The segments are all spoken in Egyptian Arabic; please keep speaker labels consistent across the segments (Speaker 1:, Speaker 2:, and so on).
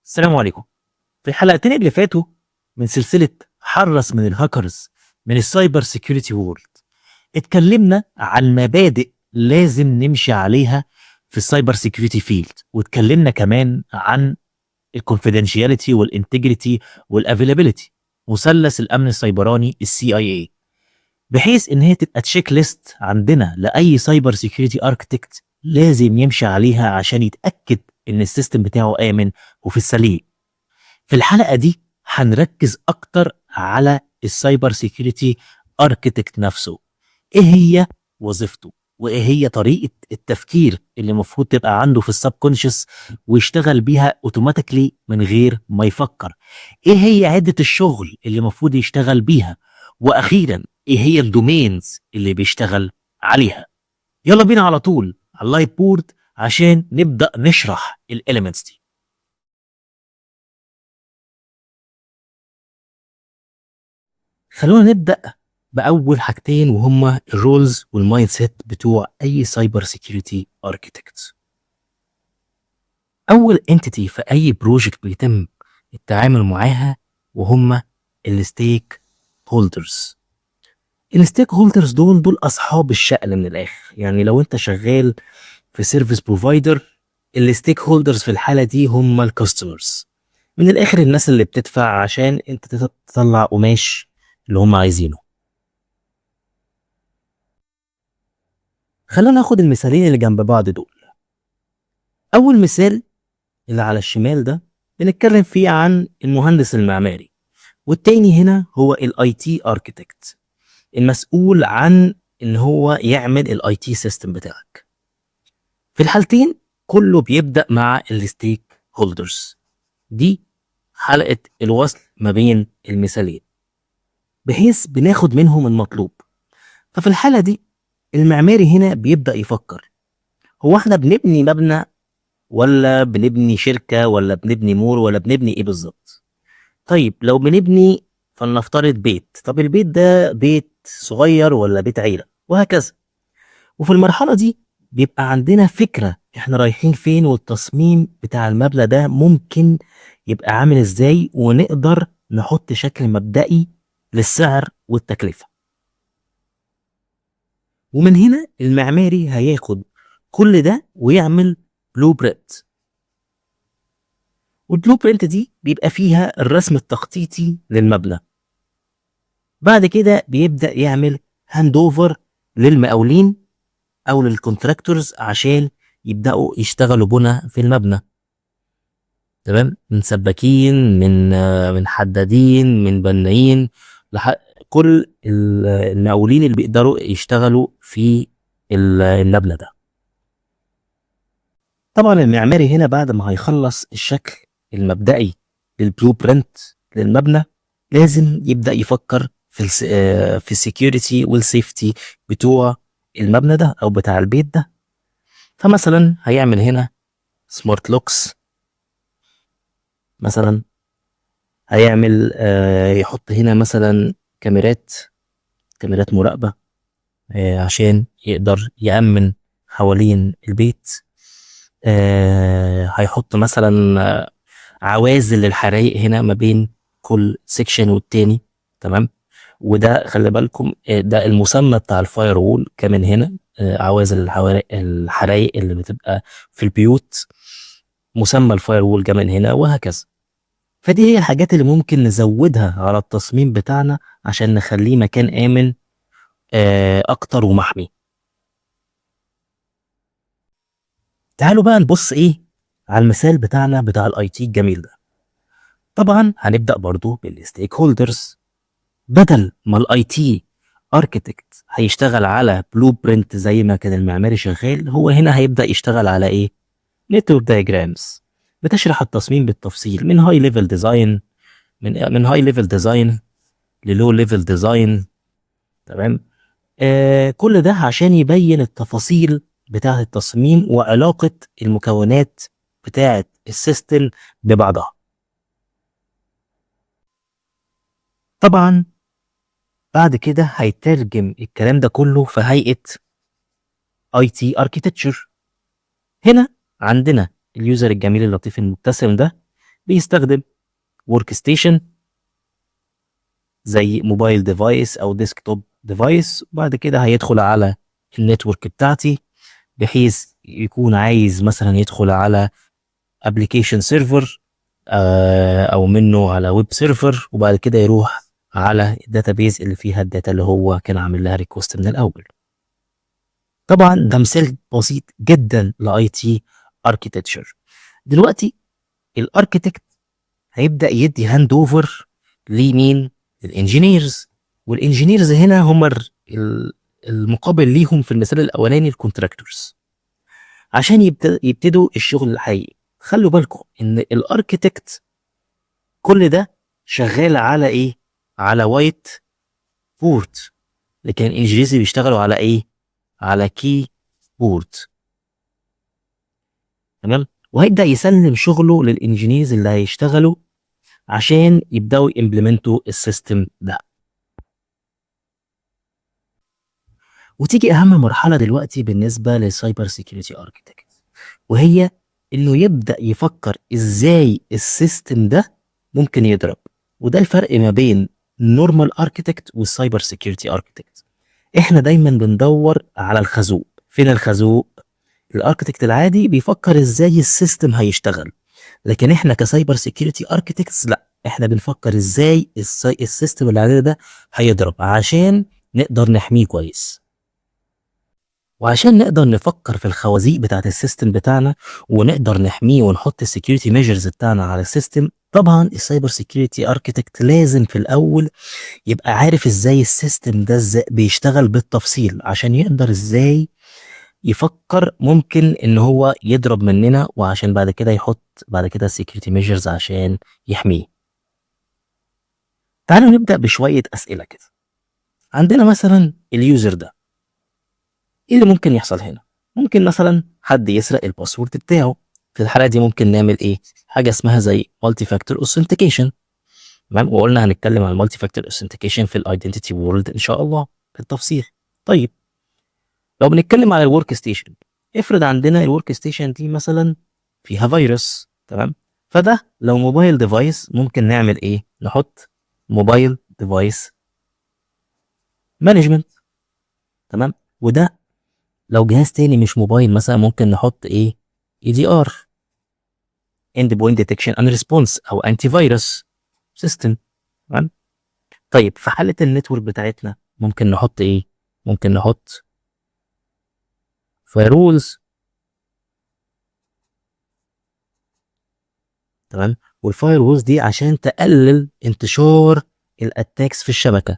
Speaker 1: السلام عليكم. في الحلقتين اللي فاتوا من سلسلة حرص من الهاكرز من ال cyber security world، اتكلمنا عن مبادئ لازم نمشي عليها في ال cyber security field، واتكلمنا كمان عن ال confidentiality وال integrity وال availability، مثلث الامن السيبراني ال CIA، بحيث ان هي تبقى checklist عندنا لاي cyber security architect لازم يمشي عليها عشان يتاكد ان ال system بتاعه امن وفي السليم. في الحلقة دي هنركز اكتر على ال cyber security architect نفسه، ايه هي وظيفته وايه هي طريقه التفكير اللي المفروض تبقى عنده في ال subconscious ويشتغل بيها automatically من غير ما يفكر، ايه هي عده الشغل اللي المفروض يشتغل بيها، واخيرا ايه هي ال domains اللي بيشتغل عليها. يلا بينا على طول على ال light board عشان نبدا نشرح ال elements دي. خلونا نبدا باول حاجتين وهما ال roles وال mindset بتوع اي cyber security architect. اول entity في اي project بيتم التعامل معاها وهما ال stakeholders. ال stakeholders دول اصحاب الشأن من الاخر. يعني لو انت شغال في service provider، ال stakeholders في الحالة دي هم ال customers، من الاخر الناس اللي بتدفع عشان انت تطلع قماش اللي هم عايزينه. خلونا ناخد المثالين اللي جنب بعض دول. اول مثال اللي على الشمال ده بنتكلم فيه عن المهندس المعماري، والتاني هنا هو ال IT architect المسؤول عن ان هو يعمل ال IT system بتاعك. في الحالتين كله بيبدأ مع ال stakeholders. دي حلقة الوصل ما بين المثالين بحيث بناخد منهم المطلوب. ففي الحالة دي المعماري هنا بيبدأ يفكر، هو احنا بنبني مبنى ولا بنبني شركة ولا بنبني مول ولا بنبني ايه بالظبط؟ طيب لو بنبني فلنفترض بيت، طب البيت ده بيت صغير ولا بيت عيلة، وهكذا. وفي المرحلة دي بيبقى عندنا فكرة احنا رايحين فين، والتصميم بتاع المبنى ده ممكن يبقى عامل ازاي، ونقدر نحط شكل مبدئي للسعر والتكلفة. ومن هنا المعماري هياخد كل ده ويعمل blueprint، وال blueprint دي بيبقى فيها الرسم التخطيطي للمبنى. بعد كده بيبدأ يعمل handover للمقاولين او لل contractors عشان يبدأوا يشتغلوا بنا في المبنى. تمام، من سباكين، من حدادين، من بنايين، كل المقاولين اللي بيقدروا يشتغلوا في المبنى ده. طبعا المعماري هنا بعد ما هيخلص الشكل المبدئي لل blueprint للمبنى لازم يبدأ يفكر في ال security وال safety بتوع المبنى ده او بتاع البيت ده. فمثلا هيعمل هنا smart locks، مثلا هيعمل، يحط هنا مثلا كاميرات مراقبة، عشان يقدر يأمن حوالين البيت. هيحط مثلا، عوازل للحرايق هنا ما بين كل section والتاني. تمام، وده خلي بالكم، ده المسمى بتاع ال firewall كمان هنا، عوازل الحرايق اللي بتبقى في البيوت، مسمى ال firewall كمان هنا، وهكذا. فدي هي الحاجات اللي ممكن نزودها على التصميم بتاعنا عشان نخليه مكان آمن، أكتر ومحمي. تعالوا بقى نبص على المثال بتاعنا بتاع ال IT الجميل ده. طبعا هنبدأ برضو بال stakeholders. بدل ما ال IT architect هيشتغل على blueprint زي ما كان المعماري شغال، هو هنا هيبدأ يشتغل على ايه؟ network diagrams بتشرح التصميم بالتفصيل من high level design، من high level design ل low level design. تمام، كل ده عشان يبين التفاصيل بتاعة التصميم وعلاقة المكونات بتاعة ال system ببعضها. طبعا بعد كده هيترجم الكلام ده كله في هيئة IT architecture. هنا عندنا ال user الجميل اللطيف المبتسم ده بيستخدم workstation زي mobile device او desktop device، وبعد كده هيدخل على ال network بتاعتي، بحيث يكون عايز مثلا يدخل على application server او منه على web server، وبعد كده يروح على ال database اللي فيها ال data اللي هو كان عامل لها request من الاول. طبعا ده مثال بسيط جدا ل IT architecture. دلوقتي ال architect هيبدا يدي handover لمين؟ لل engineers. وال engineers هنا هم المقابل ليهم في المثال الاولاني ال contractors، عشان يبتدوا الشغل الحقيقي. خلوا بالكم ان ال architect كل ده شغال على ايه؟ على white board، لكن ال engineers بيشتغلوا على ايه؟ على keyboard. تمام؟ وهيبدا يسلم شغله لل engineers اللي هيشتغلوا عشان يبداوا ي implement وا ال system ده. وتيجي اهم مرحلة دلوقتي بالنسبة لل cyber security architect، وهي انه يبدا يفكر ازاي ال system ده ممكن يضرب. وده الفرق ما بين normal architect وال cyber security architect. احنا دايما بندور على الخازوق. فين الخازوق؟ ال architect العادي بيفكر ازاي ال system هيشتغل، لكن احنا ك cyber security architects لا، احنا بنفكر ازاي ال system اللي عندنا ده هيضرب عشان نقدر نحمية كويس. وعشان نقدر نفكر في الخوازيق بتاعت ال system بتاعنا ونقدر نحمية ونحط ال security measures بتاعنا على ال system، طبعا ال cyber security architect لازم في الاول يبقى عارف ازاي ال system ده ازاي بيشتغل بالتفصيل، عشان يقدر ازاي يفكر ممكن ان هو يضرب مننا، وعشان بعد كده يحط بعد كده security measures عشان يحميه. تعالوا نبدأ بشوية أسئلة كده. عندنا مثلا ال user ده، ايه اللي ممكن يحصل هنا؟ ممكن مثلا حد يسرق ال password بتاعه. في الحالة دي ممكن نعمل ايه؟ حاجة اسمها زي multi factor authentication. تمام؟ وقلنا هنتكلم عن multi factor authentication في ال identity world ان شاء الله بالتفصيل. طيب لو بنتكلم على ال workstation، افرض عندنا ال workstation دي مثلا فيها فيروس، تمام؟ فده لو mobile device ممكن نعمل ايه؟ نحط mobile device management. تمام؟ وده لو جهاز تاني مش موبايل مثلا ممكن نحط ايه؟ EDR، endpoint detection and response او antivirus system. تمام؟ طيب في حالة ال network بتاعتنا ممكن نحط ايه؟ ممكن نحط firewalls. تمام؟ وال firewalls دي عشان تقلل انتشار ال attacks في الشبكة.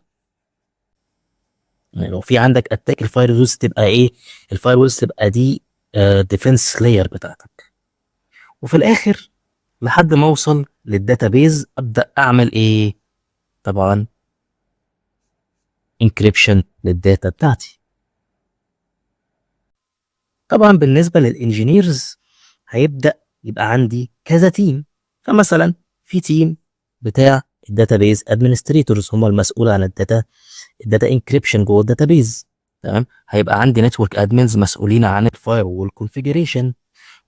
Speaker 1: يعني لو في عندك attack ال firewalls تبقى ايه؟ ال firewalls تبقى دي defense layer بتاعتك. وفي الاخر لحد ما اوصل لل database ابدا اعمل ايه؟ طبعا encryption لل data بتاعتي. طبعا بالنسبة لل engineers هيبدا يبقى عندي كذا team. فمثلا في team بتاع ال database administrators، هم المسؤول عن ال data encryption جوه ال database. تمام؟ هيبقى عندي network admins مسؤولين عن ال firewall configuration،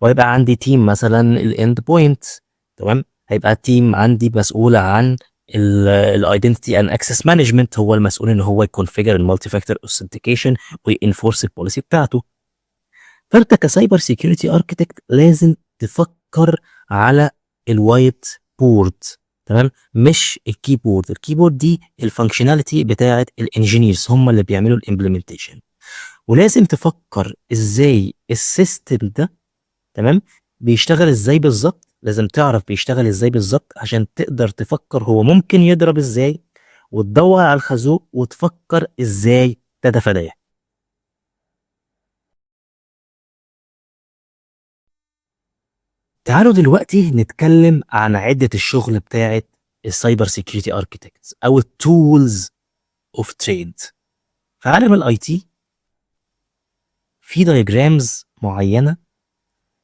Speaker 1: وهيبقى عندي team مثلا ال endpoint. تمام؟ هيبقى team عندي مسؤول عن ال identity and access management، هو المسؤول ان هو ي configure ال multi factor authentication وي enforce ال policy بتاعته. فانت ك cyber security architect لازم تفكر على ال white board. تمام؟ مش ال keyboard. ال keyboard دي ال functionality بتاعه ال engineers، هم اللي بيعملوا ال implementation. ولازم تفكر ازاي ال system ده، تمام، بيشتغل ازاي بالظبط. لازم تعرف بيشتغل ازاي بالظبط عشان تقدر تفكر هو ممكن يضرب ازاي، وتدور على الخازوق وتفكر ازاي تتفاداه. تعالوا دلوقتي نتكلم عن عدة الشغل بتاعت ال cyber security architects او ال tools of trade. في عالم ال IT في diagrams معينة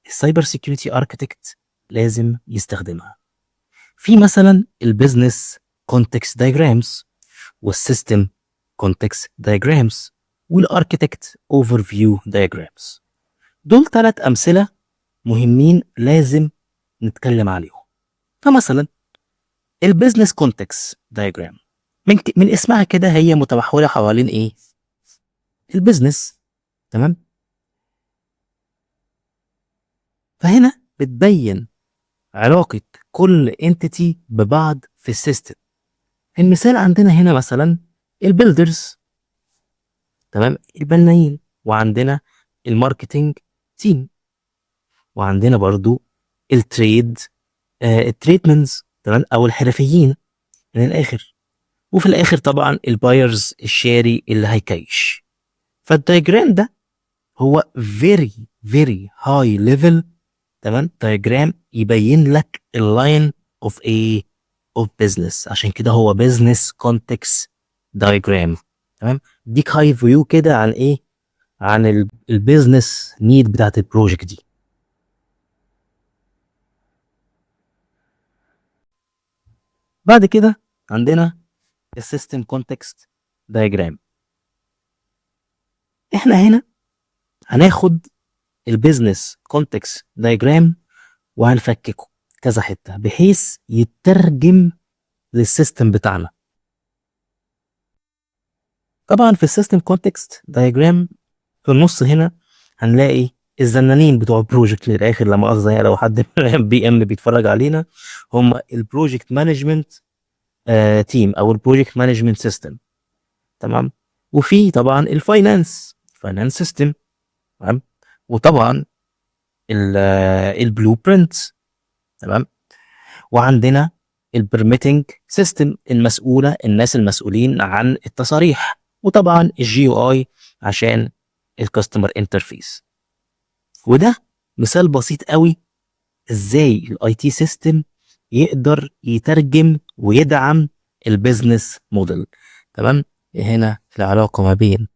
Speaker 1: ال cyber security architect لازم يستخدمها. في مثلا ال business context diagrams وال system context diagrams وال architect overview diagrams. دول 3 امثلة مهمين لازم نتكلم عليهم. فمثلا ال business context diagram من اسمها كده هي متمحوره حوالين ايه؟ ال business، تمام. فهنا بتبين علاقة كل entity ببعض في ال system. المثال عندنا هنا مثلا ال builders، تمام، البنايين، وعندنا ال marketing team، وعندنا برضو ال trade ال tradesmans، تمام، او الحرفيين من الاخر، وفي الاخر طبعا ال buyers الشاري اللي هيكيش. فال diagram ده هو very very high level، تمام، diagram يبين لك ال line of ايه؟ of business. عشان كده هو business context diagram، تمام. ديك high view كده عن ايه؟ عن ال business need بتاعت ال project دي. بعد كده عندنا ال system context diagram. احنا هنا هناخد ال business context diagram وهنفككه كذا حتة بحيث يترجم لل system بتاعنا. طبعا في ال system context diagram في النص هنا هنلاقي الزنانين بتوع ال project للاخر، لا مؤاخذة يعني لو حد PM بيتفرج علينا، هم ال project management team او ال project management system، تمام. وفي طبعا ال finance system، تمام، وطبعا ال blueprint، تمام، وعندنا ال permitting system المسؤولة، الناس المسؤولين عن التصاريح، وطبعا ال GUI عشان ال customer interface. وده مثال بسيط قوي ازاي ال IT system يقدر يترجم ويدعم ال business model، تمام. هنا العلاقة ما بين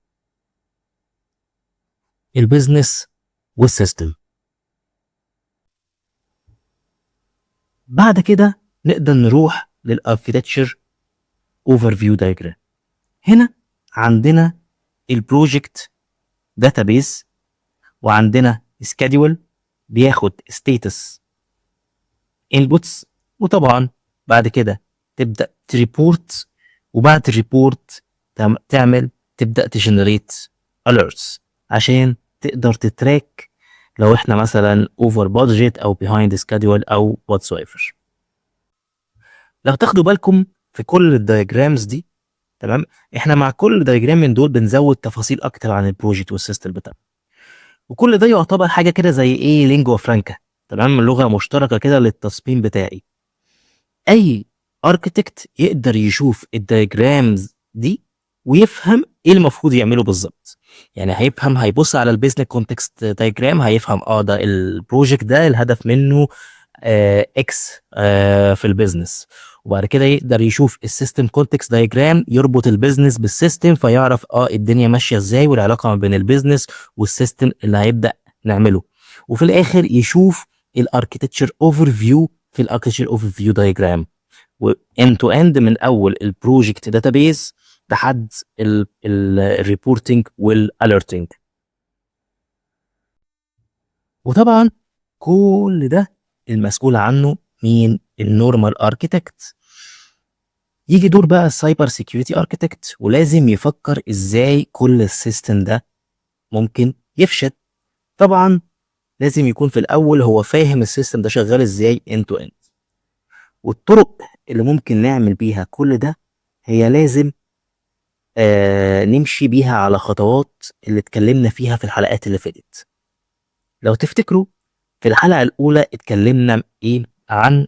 Speaker 1: ال business وال system. بعد كده نقدر نروح لل architecture overview diagram. هنا عندنا ال project database، وعندنا schedule بياخد status inputs، وطبعا بعد كده تبدا ت report، وبعد ال report تبدا ت generate alerts عشان تقدر ت track لو احنا مثلا over budget او behind schedule او whatsoever. لو تاخدوا بالكم في كل ال diagrams دي، تمام، احنا مع كل diagram من دول بنزود تفاصيل اكتر عن ال project وال system بتاعنا، وكل ده يعتبر حاجة كده زي ايه؟ lingua franca، تمام، لغة مشتركة كده للتصميم بتاعي. اي architect يقدر يشوف ال diagrams دي ويفهم ايه المفروض يعمله بالظبط. يعني هيفهم، هيبص على ال business context diagram هيفهم ده ال project ده الهدف منه X في ال business، وبعد كده يقدر يشوف ال system context diagram يربط ال business بال system، فيعرف الدنيا ماشية ازاي والعلاقة ما بين ال business وال system اللي هيبدا نعمله. وفي الاخر يشوف ال architecture overview في ال architecture overview diagram، و end to end من اول ال project database لحد ال reporting وال alerting. وطبعا كل ده المسؤول عنه مين؟ ال normal architect. يجي دور بقى ال cyber security architect، ولازم يفكر ازاي كل ال system ده ممكن يفشل. طبعا لازم يكون في الاول هو فاهم ال system ده شغال ازاي end to end، والطرق اللي ممكن نعمل بيها كل ده هي لازم نمشي بيها على خطوات اللي اتكلمنا فيها في الحلقات اللي فاتت. لو تفتكروا في الحلقة الأولى اتكلمنا إيه عن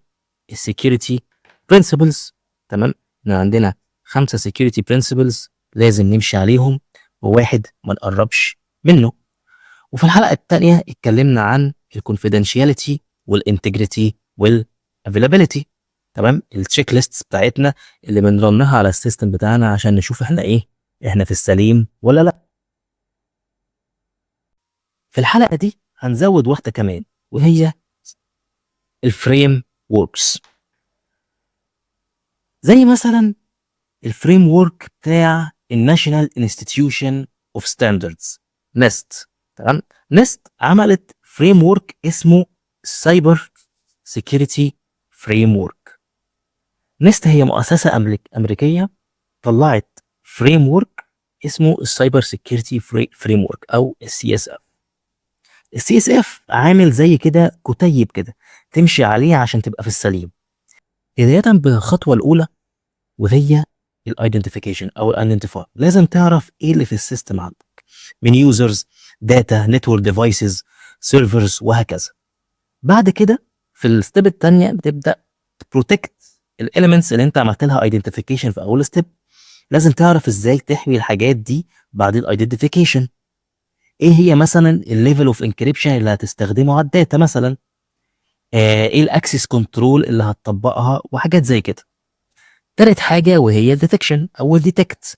Speaker 1: ال security principles، تمام؟ إن عندنا 5 security principles لازم نمشي عليهم، وواحد ما نقربش منه. وفي الحلقة التانية اتكلمنا عن ال confidentiality وال integrity وال availability، تمام؟ ال checklist بتاعتنا اللي بن run ها على ال system بتاعنا عشان نشوف احنا ايه، احنا في السليم ولا لا. في الحلقة دي هنزود واحدة كمان، وهي ال frameworks، زي مثلا ال framework بتاع ال National Institution of Standards NIST، تمام؟ NIST عملت framework اسمه cyber security framework. NIST هي مؤسسة امريكية طلعت framework اسمه ال cyber security framework او ال CSF. ال CSF عامل زي كده كتيب كده تمشي عليه عشان تبقى في السليم. بداية بالخطوه الاولى وهي ال identification او ال identify، لازم تعرف ايه اللي في ال system عندك من users، data، network devices، servers وهكذا. بعد كده في ال step الثانية بتبدا ت protect ال elements اللي انت عملت لها identification في اول step. لازم تعرف ازاي تحمي الحاجات دي بعد ال identification. ايه هي مثلا ال level of encryption اللي هتستخدمه على ال data مثلا، ايه ال access control اللي هتطبقها وحاجات زي كده. تالت حاجة وهي ال detection او ال detect.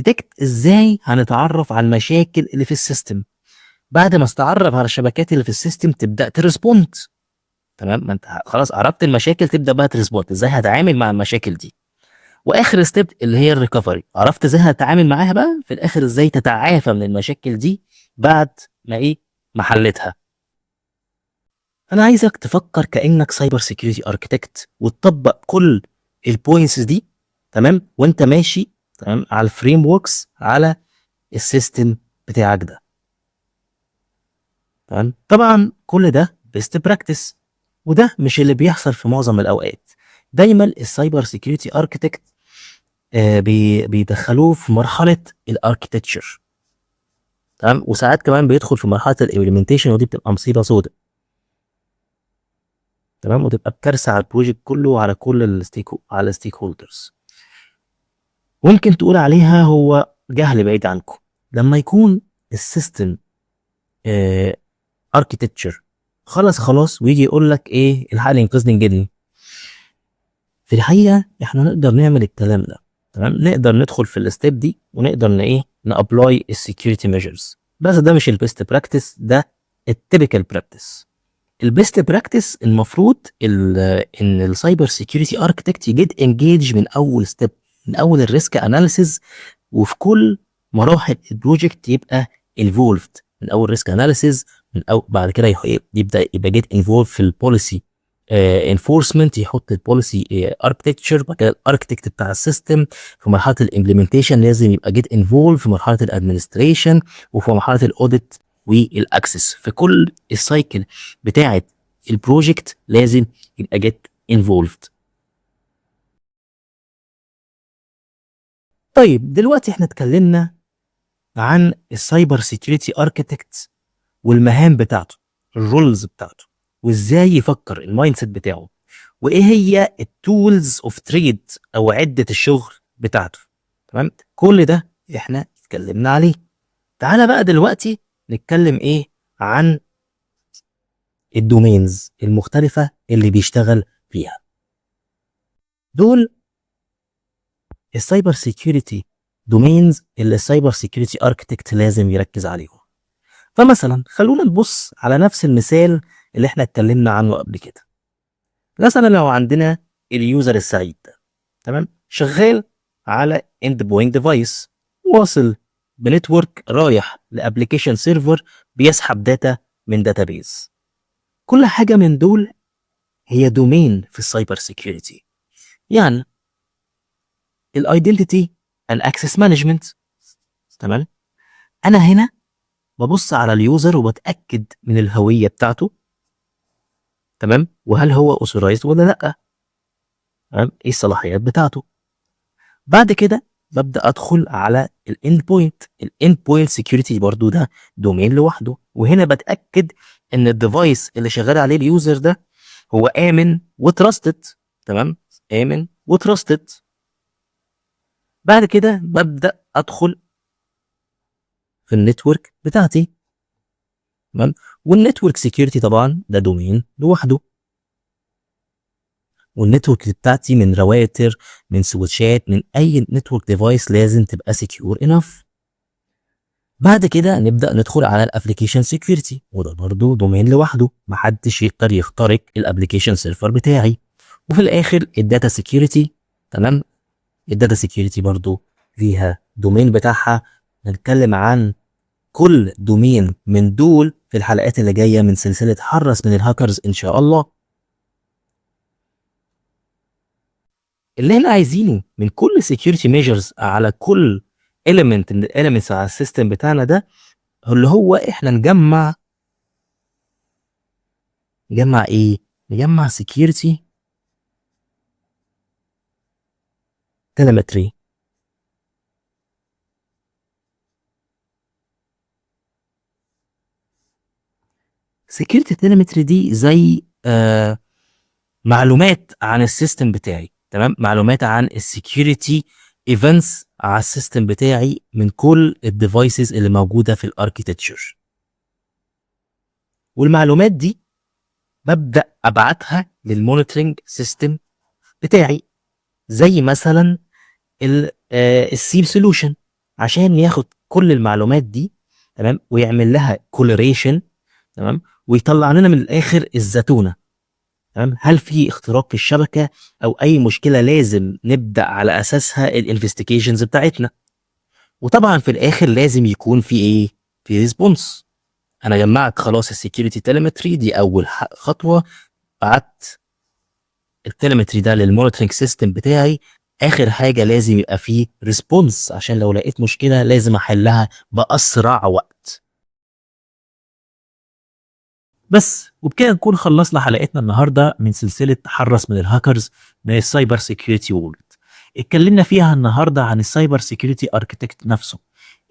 Speaker 1: detect ازاي هنتعرف على المشاكل اللي في ال system. بعد ما تتعرف على الشبكات اللي في ال system تبدا ت respond. تمام، ما انت خلاص عرفت المشاكل، تبدا بقى ت respond ازاي هتعامل مع المشاكل دي. واخر step اللي هي ال recovery، عرفت ازاي هتعامل معاها بقى في الاخر ازاي تتعافى من المشاكل دي بعد ما ايه ما حلتها. انا عايزك تفكر كانك cyber security architect وتطبق كل ال points دي، تمام، وانت ماشي، تمام، على ال frameworks على ال system بتاعك ده. تمام، طبعا كل ده best practice وده مش اللي بيحصل في معظم الاوقات. دايما ال cyber security architect بيدخلوه في مرحلة ال architecture، تمام، وساعات كمان بيدخل في مرحلة ال implementation، ودي بتبقى مصيبة سوداء، تمام، وتبقى بكارثه على ال project كله وعلى كل ال stake على ال stakeholders. ممكن تقول عليها هو جهل بعيد عنكم. لما يكون ال system architecture خلص خلاص ويجي يقول لك ايه الحقني انقذني انجدني، في الحقيقة احنا نقدر نعمل الكلام ده، تمام، نقدر ندخل في ال step دي ونقدر ايه ن apply ال security measures، بس ده مش ال best practice، ده ال typical practice. ال best practice المفروض ان ال cyber security architect ي get engage من اول step، من اول ال risk analysis، وفي كل مراحل ال project يبقى involved من اول risk analysis، من أو بعد كده يبدا يبقى get involved في ال policy enforcement، يحط ال policy architecture، بعد كده ال architect بتاع ال system. في مرحلة ال implementation لازم يبقى get involved في مرحلة ال administration وفي مرحلة ال audit وال access. في كل ال cycle بتاعه ال project لازم يبقى get involved. طيب دلوقتي احنا اتكلمنا عن ال cyber security architect والمهام بتاعته، ال roles بتاعته، وازاي يفكر، ال mindset بتاعه، وايه هي ال tools of trade او عده الشغل بتاعته. تمام، كل ده احنا اتكلمنا عليه. تعالى بقى دلوقتي نتكلم ايه عن ال domains المختلفة اللي بيشتغل فيها. دول ال cyber security domains اللي ال cyber security architect لازم يركز عليهم. فمثلا خلونا نبص على نفس المثال اللي احنا اتكلمنا عنه قبل كده. مثلا لو عندنا ال user السعيد ده، تمام، شغال على endpoint device، واصل ب network رايح ل application server بيسحب data من database. كل حاجة من دول هي domain في ال cyber security. يعني ال identity and access management، تمام، انا هنا ببص على ال user وبتاكد من الهوية بتاعته، تمام، وهل هو authorized ولا لا، تمام، ايه الصلاحيات بتاعته. بعد كده ببدا ادخل على ال endpoint. ال endpoint security برضو ده domain لوحده، وهنا بتاكد ان ال device اللي شغال عليه ال user ده هو امن و trusted، تمام، امن و trusted. بعد كده ببدا ادخل في ال network بتاعتي، تمام، وال network security طبعا ده domain لوحده، وال network بتاعتي من رواتر، من سويتشات، من اي network device لازم تبقى secure enough. بعد كده نبدا ندخل على ال application security، وده برضه domain لوحده، محدش يقدر يخترق ال application server بتاعي. وفي الاخر ال data security، تمام، ال data security برضه ليها domain بتاعها. نتكلم عن كل domain من دول في الحلقات اللي جاية من سلسلة حرص من الهاكرز ان شاء الله. اللي احنا عايزينه من كل security measures على كل element من ال elements على ال system بتاعنا ده، اللي هو احنا نجمع ايه؟ نجمع security telemetry. security telemetry دي زي معلومات عن ال system بتاعي، تمام؟ معلومات عن ال security events على ال system بتاعي من كل ال devices اللي موجودة في ال architecture. والمعلومات دي ببدا ابعتها لل monitoring system بتاعي، زي مثلا ال SIEM solution، عشان ياخد كل المعلومات دي، تمام، ويعمل لها correlation، تمام، ويطلع لنا من الاخر الزتونه، تمام. هل في اختراق في الشبكة او اي مشكلة لازم نبدا على اساسها ال investigations بتاعتنا. وطبعا في الاخر لازم يكون في ايه؟ في response. انا جمعت خلاص ال security telemetry دي اول خطوة، بعت ال telemetry ده لل monitoring system بتاعي. اخر حاجة لازم يبقى فيه response، عشان لو لقيت مشكلة لازم احلها باسرع وقت. بس وبكده نكون خلصنا حلقتنا النهارده من سلسلة حرص من الهاكرز من ال cyber security world. اتكلمنا فيها النهارده عن ال cyber security architect نفسه،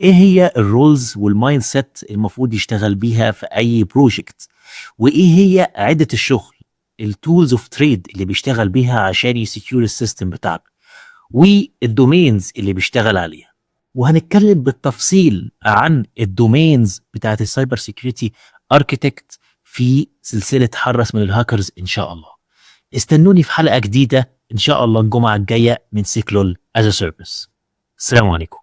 Speaker 1: ايه هي ال roles وال mindset المفروض يشتغل بيها في اي project، وايه هي عده الشغل، ال tools of trade اللي بيشتغل بيها عشان ي secure ال system بتاعنا، وال domains اللي بيشتغل عليها. وهنتكلم بالتفصيل عن ال domains بتاعت ال cyber security architect في سلسلة حرص من الهاكرز إن شاء الله. استنوني في حلقة جديدة إن شاء الله الجمعة الجاية من SecLol as a Service. السلام عليكم.